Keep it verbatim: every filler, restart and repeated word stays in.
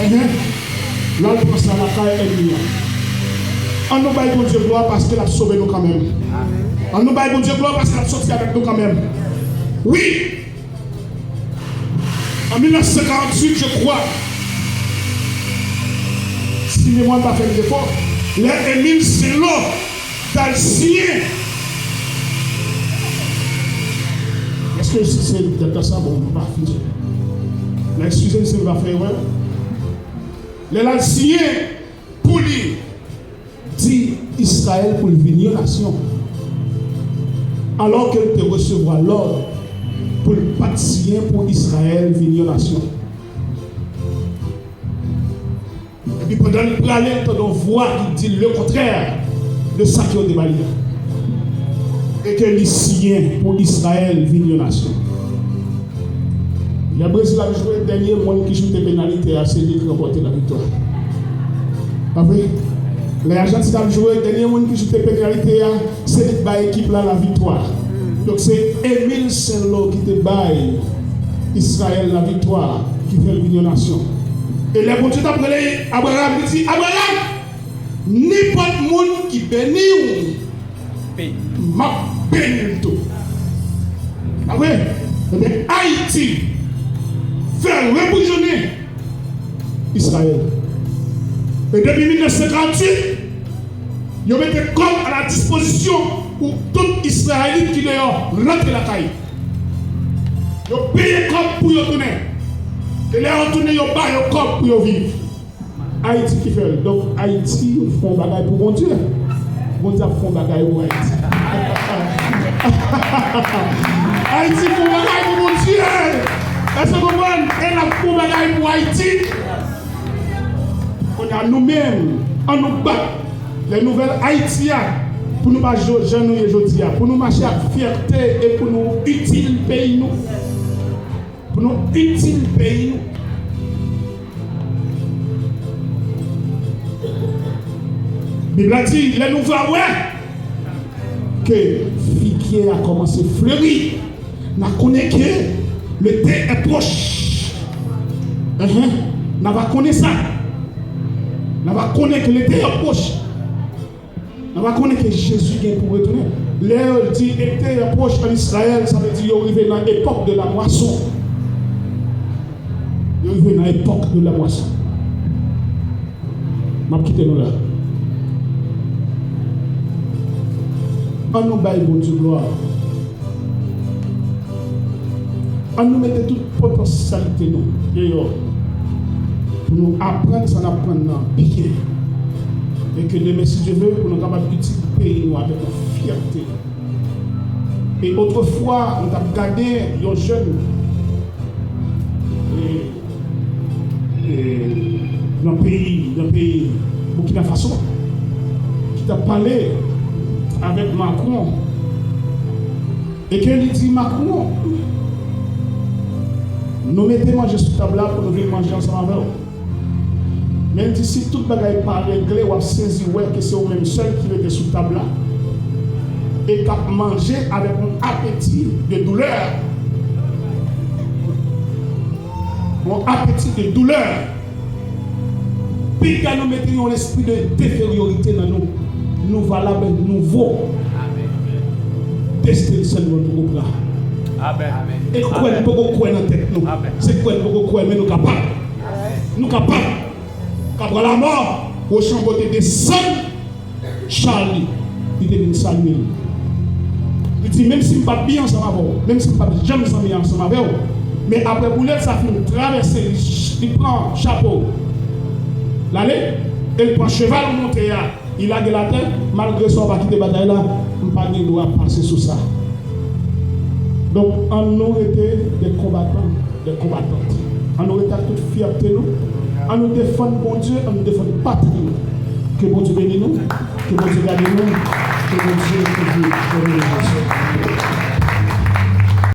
Enhen. L al pran sa lakay ènmi an. Ann nou bay Bondye glwa paske l ap sove nou kanmenm. Ann nou bay Bondye glwa paske l ap soti avèk nou kanmenm. Wi! An mil nèf san karanntuit, je crois, si memwa m pa fè m defo, lè Emile Saint-Laurent t al siyen. Èske se, se dat la sa? Bon, m pa fin. Mwen eskize m si m pa fè erè. Lè l al siyen pou li di Izrayèl pou l vin yon nasyon, alò ke l te resevwa lòd pou l pa t siyen pou Izrayèl vin yon nasyon. Epi pandan l prale, l tande yon vwa ki di l lekontrè de sa ke yo te ba li a. E ke li siyen pou Izrayèl vin yon nasyon. Lè Brezil ap jwe, dènye moun ki choute penalite a, se li ki ranpòte laviktwa. Pa vre? Lè Ajantin ap jwe, dènye moun ki choute penalite a, se li k bay ekip la laviktwa. Donk, se Emile Saint-Laurent ki te bay Izrayèl laviktwa, ki fè l vin yon nasyon. E lè Bondye t ap rele Abraram, li di, Abraram, nenpòt moun ki beni w, m ap beni l tou. Pa vre? Ebyen, Ayiti fè reprizone Izrayèl. E depi mil nèf san karanntuit, yo mete kòb a la dispozisyon pou tout Izrayelit ki deyò rantre lakay. Yo peye kòb pou yo tounen. E lè yo tounen, yo ba yo kòb pou yo viv. Ayiti ki fè l. Donk, Ayiti fè yon bagay pou Bondye. Bondye ap fè yon bagay pou Ayiti. Ayiti fè yon bagay pou Bondye. Èske w konprann? E l ap fè yon bagay pou Ayiti. Kounye a, nou menm, ann nou bat lè nouvèl Ayiti a, pou nou pa jo-, jan nou ye jodi a, pou nou mache ak fyète e pou nou itil peyi nou. Pou nou itil peyi nou. Bib la di, lè nou va wè ke figye a kòmanse fleri, n a konnen ke le temps est proche. Enhen, n a va konnen sa. N a va konnen ke le temps est proche. N a va konnen ke Jezi gen pou retounen. Lè yo di le temps est proche an Izrayèl, sa vle di yo rive nan epòk de la mwason. Yo rive nan epòk de la mwason. M ap kite nou la. Ann nou bay Bondye glwa. Ann nou mete tout potansyalite nou deyò pou nou aprann sa n ap aprann nan byen. E ke demen, si Dye vle, pou nou kapab itil peyi nou avèk yon fyète. E otrefwa, nou t ap gade yon jèn, e, e, nan peyi, nan peyi Burkina Faso, ki t ap pale avèk Macron, e ke li di, Macron, nou mete manje sou tab la pou nou vin manje ansanm avè w. Men l di, si tout bagay pa regle, w ap sezi wè ke se ou menm sèl ki rete sou tab la e k ap manje avèk yon apeti de doulè. Yon apeti de doulè. Piga nou mete yon lespri de enferyorite nan nou. Nou valab, nou vo. Desten n sèlman poko pran. E kwè n poko kwè nan tèt nou. Se kwè n poko kwè, men nou kapab. Nou kapab. Kabral Amò, Wochanbo te desann chal li, li te vin salye l. Li di, menm si m pa t byen ansanm avè w, menm si m pa t janm zanmi ansanm avè w, men apre boulèt sa fin travèse, li, li pran chapo l ale, e l pran cheval monte a, li lage l atè, malgre sa w pa kite batay la, m pa gen dwa pase sou sa. Donk, ann nou rete de konbatan, de konbatant. Ann nou rete ak tout fyète nou. Ann nou defann Bondye, ann nou defann patri nou. Ke Bondye beni nou, ke Bondye gade nou, ke Bondye kouvri nou.